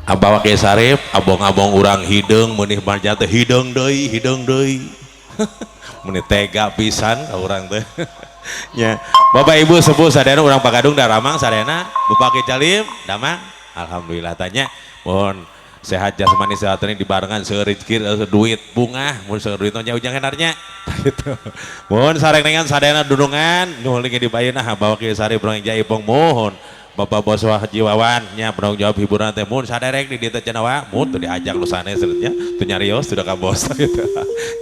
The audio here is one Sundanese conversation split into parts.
Abah Wakil Sarip abong-abong urang hideung meunih manja teh hideung deui hideung deui. Meni tega pisan ka urang teh. Nya, Bapak Ibu sepuh sadayana urang Pagadung daramang sadayana, Bapak Ki Calim damang. Alhamdulillah tanya. Mohon sehat jasmani sehat ini dibarengan seueur rezeki duit bungah mun seueur duit nya ujang henarnya gitu. Mohon sareng-rengan sadayana dunungan nuhun di payunah Bapak Ki Sarip Rong Jaipong mohon Bapak Bos Haji Wawan nya penanggung jawab hiburan teh mun saderek di dieu teh cenah wa mun teu diajak nu sanes nya teu nyarios sudah ka bos gitu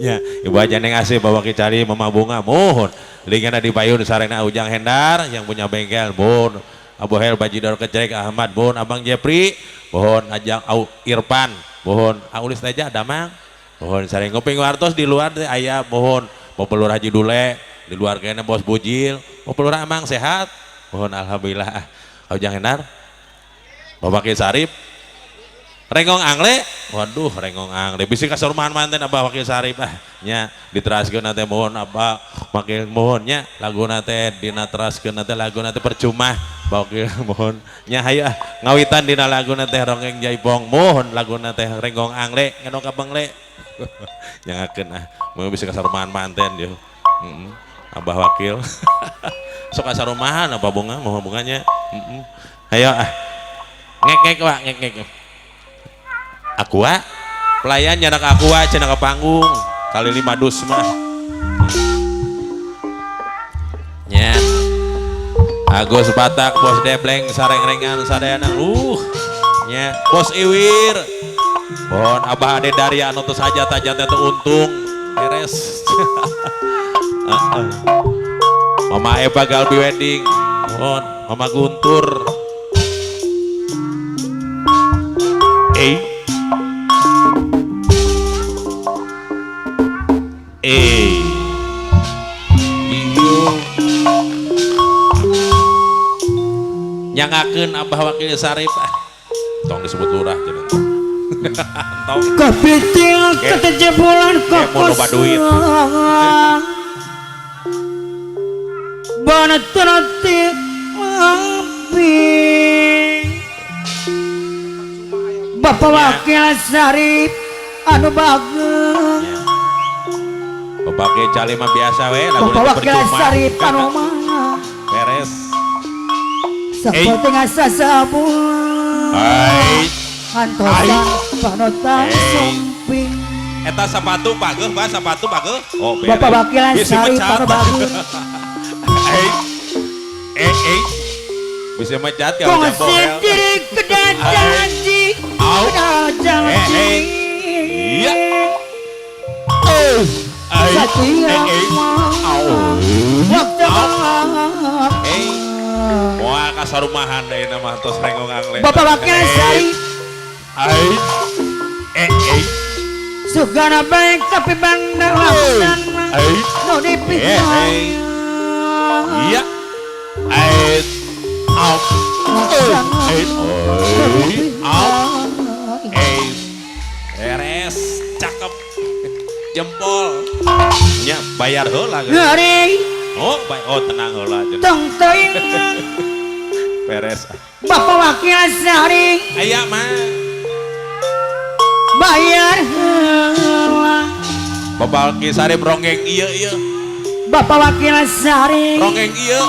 nya. Ibu aja neng asih Bapak Ki Cali Mama Bunga mohon lingana di payun sarengna Ujang Hendar yang punya bengkel mohon Abu Hel Bajidor Kejrek Ahmad mohon Abang Jepri mohon Ajang Au Irfan mohon Aulis Teja Damang mohon sareng nguping wartos di luar teh aya mohon Bapak Lurah Haji Dule di luar kene Bos Bujil Bapak Lurah Amang sehat mohon alhamdulillah. Ujang Hendar Bapak Ki Sarip Renggong Angle waduh Renggong Angle bisi kasarumahan manten Abah Wakil Sarip ah nya diteraskeun teh mohon Abah Wakil mohon nya laguna teh dina teraskeun teh laguna teh percuma Wakil mohon nya hayu ah ngawitan dina laguna teh Ronggeng Jaipong mohon laguna teh Renggong Angle ngendong ka bengle nyangakeun ah mun bisi kasarumahan manten yo. Abah Wakil sok kasarumahan apa bunga mohon bunganya. Ayo ah ngek-ngek wak ngek-ngek aqua pelayan nyanak aqua cenah ke panggung kali 5 dus mah nya. Agus Batak Bos Debleng sareng-rengan sadayana nya Bos Iwir mohon Abah Ade Darya anu teu hajat-hajat teh untung beres. Mama Eva Galbi Wedding mohon Mama Guntur iyo nyangakeun Abah Wakil Sarip ah tong disebut lurah cenah tong kepiting ketejebulan kokos duit banat-banati api Bapak Wakil Sarip anu bageng Bapak Ki Cali mah biasa we lagu Bapak Wakil Sarip anu mana beres sapoting asa sabun antosan panotan sumping eta sepatu pageuh Pak sepatu pageuh oh beres Bapak Wakil Sarip anu bageng bisa mecat ya ujang bohel diri kedah janji kedah janji iya setiap waktu moal kasarumahan deui mah tos Renggong Angle Bapak Wakil Sarip sugana baik tapi bandar lakukan nu dipihak iya beres cakep jempol nya bayar heula oh oh tenang heula tong teuing beres Bapak Wakil Sarip aya mah bayar heula Bapak Wakil Sarip ronggeng ieu ieu Bapak Wakil Sarip ronggeng ieu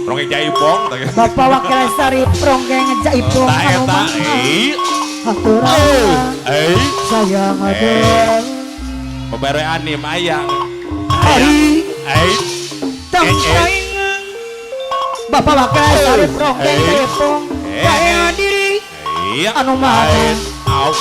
Ronggeng Jaipong Bapak Wakil Sarip Ronggeng Jaipong anu mana aturan sayang aduh pebere anim ayang ari tong teuing Bapak Wakil Sarip Ronggeng Jaipong kaya diri anu mana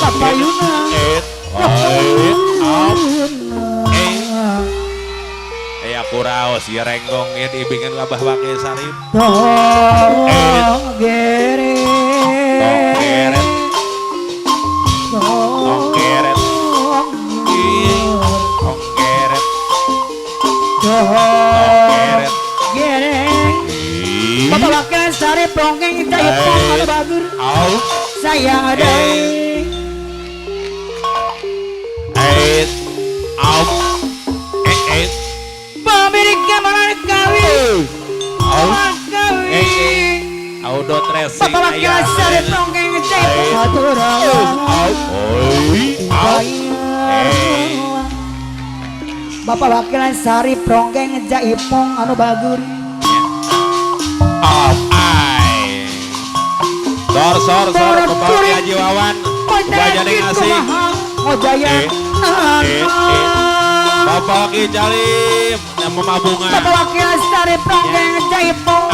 kapayuna Kuraos ya renggong ya diibingin Abah Wakil Sarip tong geret tong geret tong geret tong geret tong geret geret Bapak Wakil Sarip ronggeng Jaipong anu bagur sayang deui Audot Racing. Bapak Wakil Sarip Ronggeng Jaipong aturan. Bapak Wakil Sarip Ronggeng Jaipong anu bagur. Sor sor sor Bapak Haji Wawan. Bapak ngasih. Bapak Wakil Jalim yang memabungan. Bapak Wakil Sarip Ronggeng Jaipong.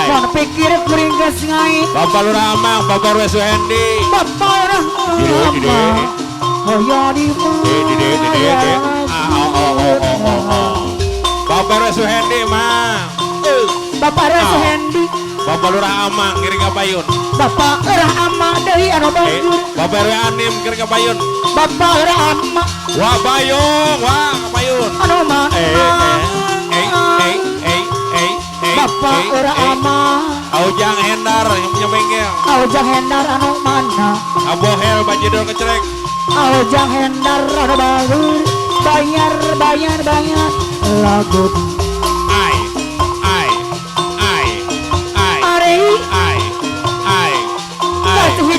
Mun pikir kuring geus ngai. Bapak Lurah Amang, Bapak RW Suhendi. Bapak Lurah Amang. Hoyo di Bapak RW Suhendi mah. Bapak RW Suhendi. Bapak Lurah Amang ngiring ka payun. Bapak Lurah Amang deui anu bagus. Bapak RW Anim ngiring ka payun. Bapak Lurah Amang. Wah bayung, wah ka payun. Anu mana? Bapak Lurah Amang. Aujang Hendar yang punya bengkel. Aujang Hendar anu mana? Abohel Bajidor kecerek. Aujang Hendar anu bagus. Bayar bayar bayar lagu. Ai ai ai ai. Ari ai ai ai.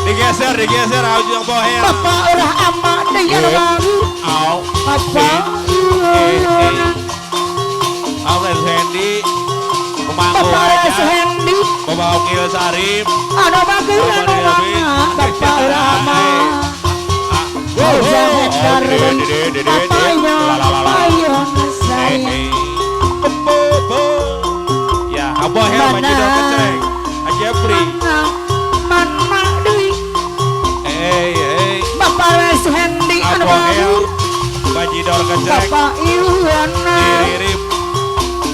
Digeser digeser Aujang Bohel. Bapak Lurah Amang deui anu bagus. Au. Bapak Alfred Suhendi, Pemangku Bapak Suhendi, Bapak Wakil Sarip, anu bagus anu mana, Bapak Rama, Aujang Hendar, Payon saya, ya Abohel Bajidor Kecrek, Jepri, mana deui, Bapak Suhendi anu bagus, Bajidor Kecrek, Bapak Iwana,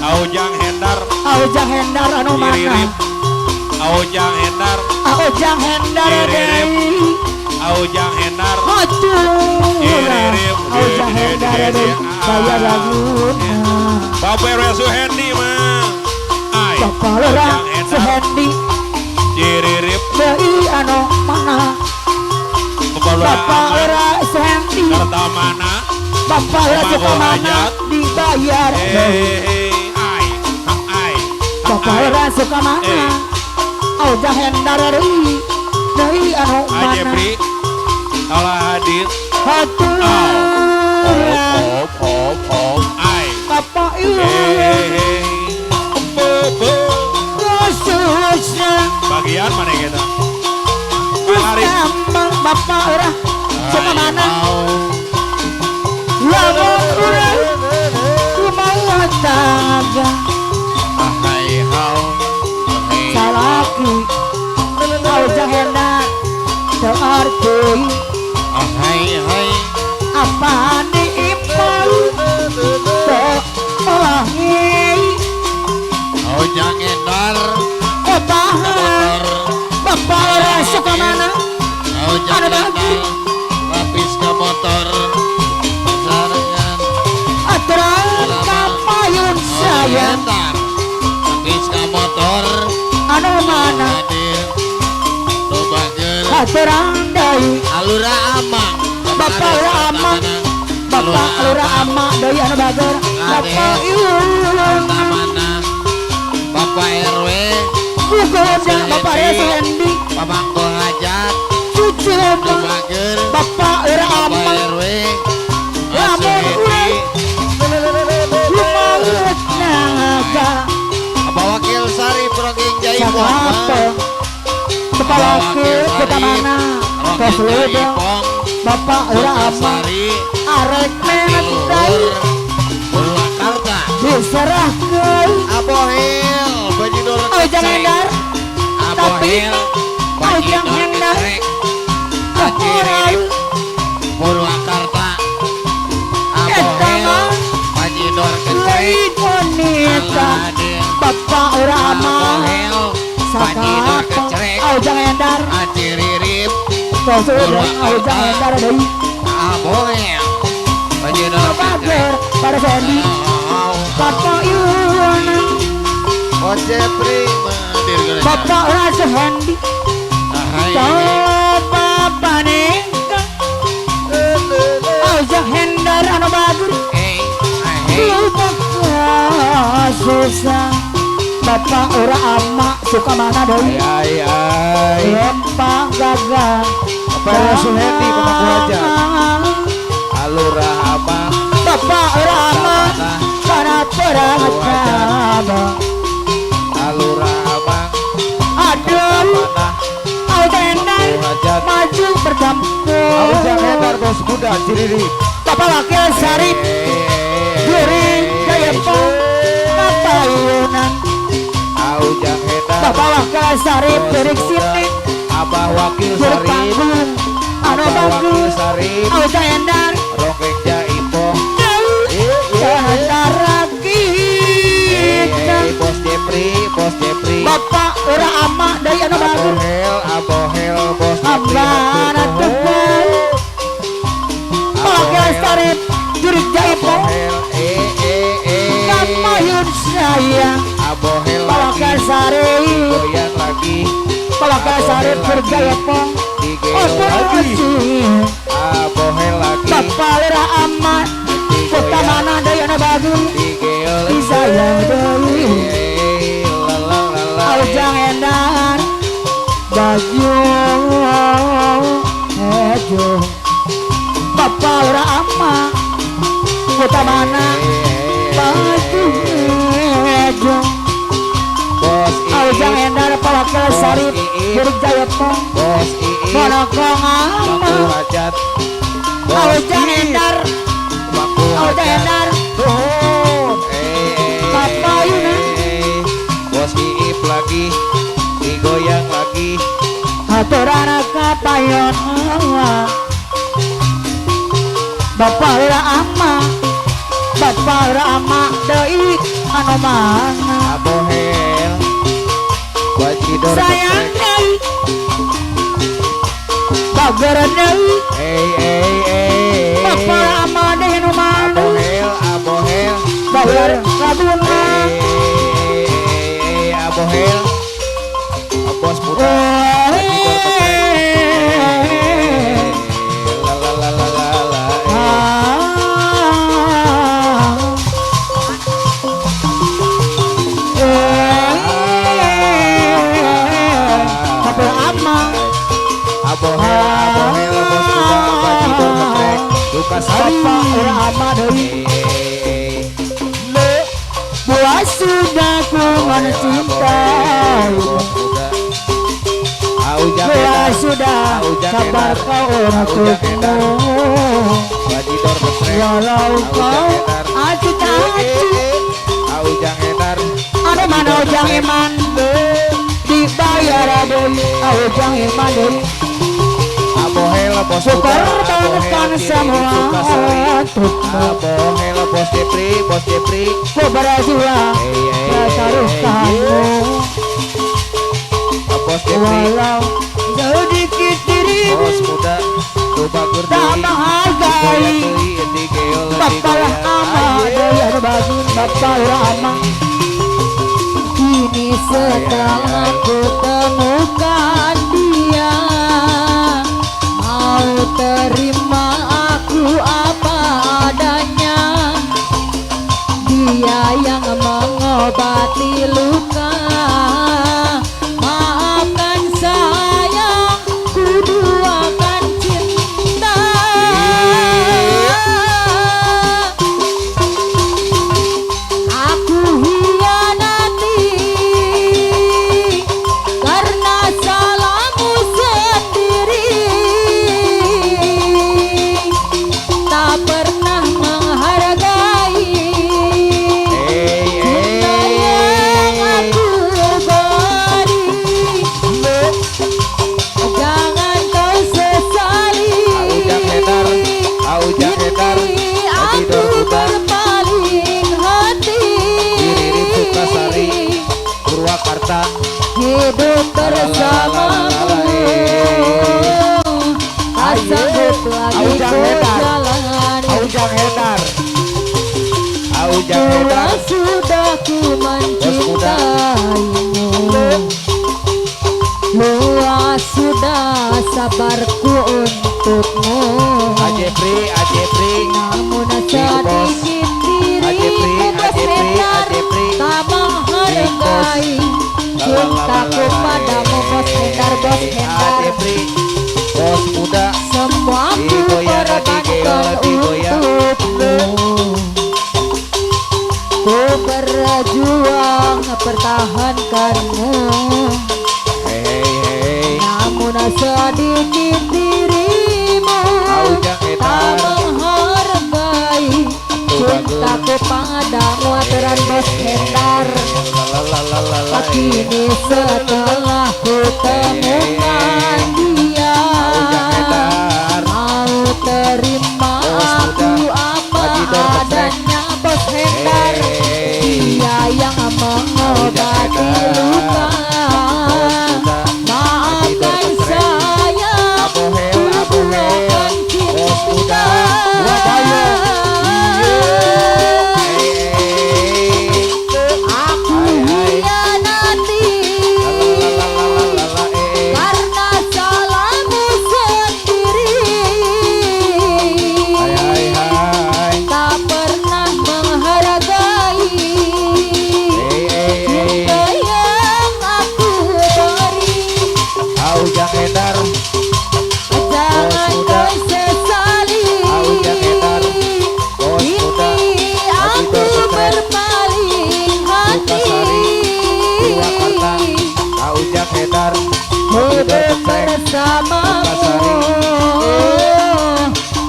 Aujang Hendar, Aujang Hendar anu mana? Aujang Hendar, Aujang Hendar deui, Aujang Hendar, Aujang Hendar deui, bayar laguna. Bapak RW Suhendi mah, Bapak Lurah Suhendi, Ciririp, deui anu mana? Bapak Lurah Suhendi, Kertamana, Bapak Lurah Sukamana dibayar. Bapak Lurah Sukamana, Aujang Hendar deui, deui anu mana? Jepri, Allah hadir. Hatur. Op op op ai. Bapak Iwan. Bagian mana kita? Bapak Lurah Sukamana, lamun urang kumaha taga. Salaki Aujang Hendar teu arti apane ipal teu olahi Aujang Hendar obahan Bapak Lurah Sukamana Aujang Hendar lapis ke motor sarengan aturan ka payun sayang lapis ka motor anu mana aturan deui Alura Amang Bapak Lurah Amang Bapak Lurah Amang deui anu bager Bapak Iwan Bapak RW Kugoda Bapak RW Suhendi Pamangko Hajat Cucu Bapak Lurah Amang RW lamun urang lumaut naga Bapak Wakil Sarip Ronggeng Jaipong Bapak Wakil Sukamana Tos Bapak Lurah Amang arek menet deui Purwakarta diserahkeun Abohel Bajidor Aujang Hendar tapi Aujang Hendar Purwakarta Abohel Bajidor Kecrek wanita Bapak Lurah Amang Bajidor Kecrek Aujang Hendar Aciririp Aujang Hendar deui Abohel Bajidor Bager pada Fendi Bapak Iwan Jepri Bapak Lurah Suhendi Coba panengka Aujang Hendar anu bager lupa susah. Bapak ora ama suka mana deui Ai ai lempang gagah Bapak Suhendi pemangku hajat Alurah ama Bapak ora ama kana perang cabang Alurah ama aduh Aujang maju bercampur Aujang Hendar bos muda Ciriri Bapak Wakil Sarip Juring Jayepong Kapayunan Aujang Hendar Bapak Wakil Sarip Juring Sini Abah Wakil Juring Sarip Panggung Anu Abah Wakil Panggung Sarip Aujang Hendar Rongeng Jaipong Saudara kita Bos Jepri Bos Jepri Bapak ora ama dari anu bagus Abohel Abohel Bos Jepri Abana tegal Wakil Sarip Jurik Jaipong Abohel Kamayun sayang Abohel lagi Wakil Sarip goyang lagi Wakil Sarip Jurik Jaipong Digeo lagi Abohel lagi Bapak ora ama kota mana dari anu bagus Digeo disayang deui Aujang Endar baju hejo Bapak ora ama kota mana baju hejo Bos Aujang Endar Wakil Sarip Jurik Jayepong Bos Iip Monokong Mangku ama hajat Bos Aujang Iip Endar Mangku Aujang hajat Endar Kapayunan Bos Iip lagi digoyang lagi Aturana kapayon Bapak ora ama Bapak ora ama deui anu mana Abohel Wajidor sayang deui Bager deui Bapak ora ama deui anu mana Abohel Abohel Bayar labunga Abohel Bos muda Wajidor La la la la la la Bapak ama Abohel Abohel Bos muda Wajidor Getrek Sukasari Bapak ora ama deui Buah sudah ku mencintai Buah sudah sabar kau untukmu Walau kau acu acu Anu mana ujang iman dibayar deui Ujang iman deui Abohel bos muda Kukorbankan semua untukmu Abohel bos Jepri bos Jepri Ku berjuang bertaruhkanmu Bos Jepri Walau sedikit dirimu bos muda bagur tak menghargai Bapak lah ama deui anu bagus Bapak lah ama Kini setelah ku temukan dia mau terima aku apa adanya. Dia yang mengobati luka. Maafkan sayang, ku duakan cinta. Aku hianati karena salahmu sendiri. Tak pernah menghargai cinta yang aku beri. Jangan kau sesali. Aujang Hendar Aujang Hendar Kini aku berpaling hati. Diririt Sukasari Purwakarta Hidup bersamamu tak sanggup lagi Aujang ku Hendar jalani. Aujang Hendar Aujang Tua Hendar sudah ku mencintaimu. Luas sudah sabarku untukmu. Ajepri Ajepri Namun sedikit Ajepri diriku Ajepri bersendar Ajepri tak menghargai. Cintaku padamu Bos Hendar, Bos Hendar. Bos muda, semua ku korbankan untukmu. Ku berjuang pertahankanmu, namun sedikit dirimu tak menghargai cintaku padamu. Aturan Bos Hendar. Kini setelah ku temukan dia, mau terima aku apa adanya Bos Hendar. Dia yang mengobati luka. Maafkan saya, ku bukan cinta. Aku hianati karena salahmu sendiri. Tak pernah menghargai cinta yang aku beri. Jangan kau sesali, kini aku berpaling hati. Hidup bersamamu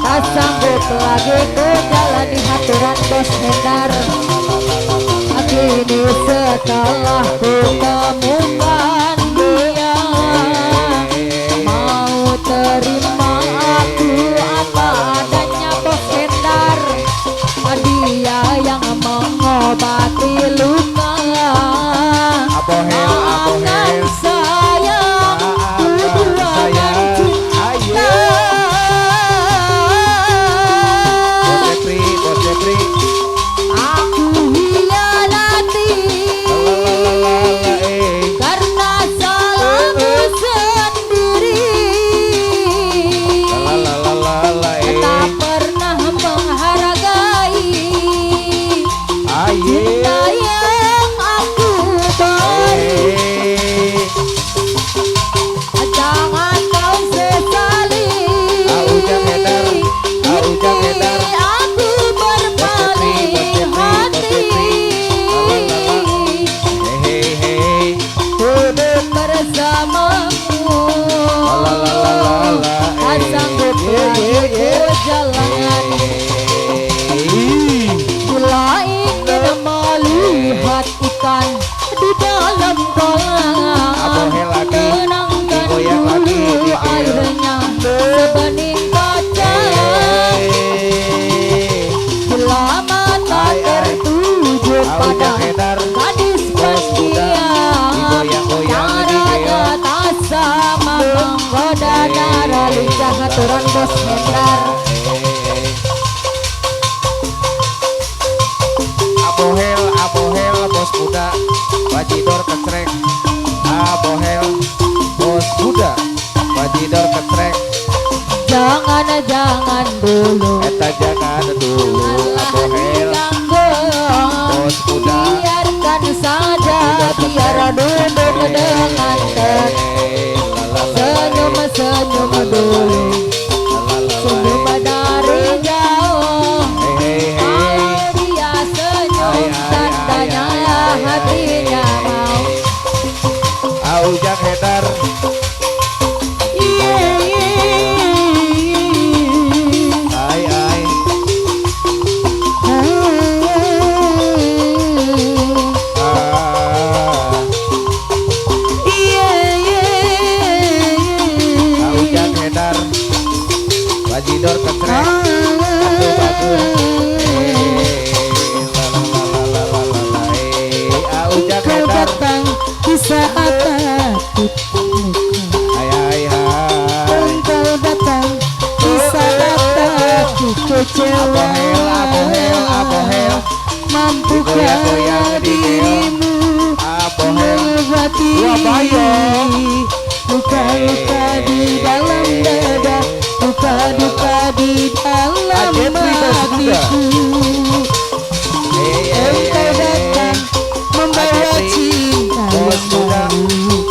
tak sanggup lagi ku jalani aturan Bos Hendar. Kini setelah ku temukan dia, mau terima aku apa adanya Bos Hendar. Dia yang mengobati luka. Maafkan sayang, ku duakan cinta. Aku hianati karena salahmu sendiri. Tak pernah menghargai cinta yang aku beri. Jangan kau sesali, kini aku berpaling hati. Hidup bersamamu tak sanggup lagi ku jalani. Bila ingin melihat ikan di dalam kolam, tenangkan dulu airnya sebening kaca. Bila mata tertuju pada gadis pendiam, caranya tak sama menggoda darah lincah. Aturan Bos Hendar. Abohel, abohel, bos muda, bajidor kecrek. Abohel, bos muda, bajidor kecrek. Jangan, jangan dulu, eta jangan dulu. Abohel, bos muda, biarkan saja, biar duduk dengan tenang. Senyum-senyum dulu, senyum dari jauh. Kalau dia senyum, tandanya hatinya mau. Aujang Hendar. Ai ai. Aujang Hendar, bajidor kecrek. Atuh bagus. Aujang Engkau Hendar. datang di saat aku luka. Hai hai hai. Engkau datang di saat aku kecewa. Abohel, abohel, abohel. Mampukah Digoyang-goyang di dirimu Abohel. mengobati luka-luka di dalam dada, luka-luka di dalam hatiku. Engkau datang membawa cinta yang baru.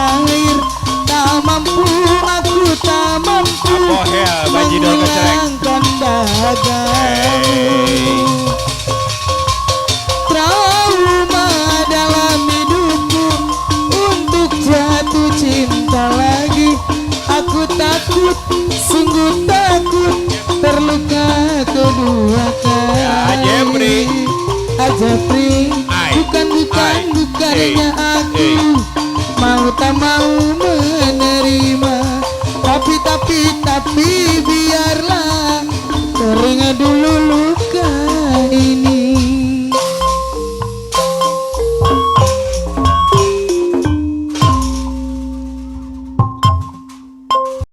air. Tak mampu aku, tak mampu Abohel, bajidor kecerek. menghilangkan dahagamu. Trauma dalam hidupku untuk jatuh cinta lagi. Aku takut, sungguh takut terluka kedua kali. Ya, Jepri. Ah, Jepri, Ai. bukan bukan Ai. bukannya Eh. aku Eh. mau tak mau.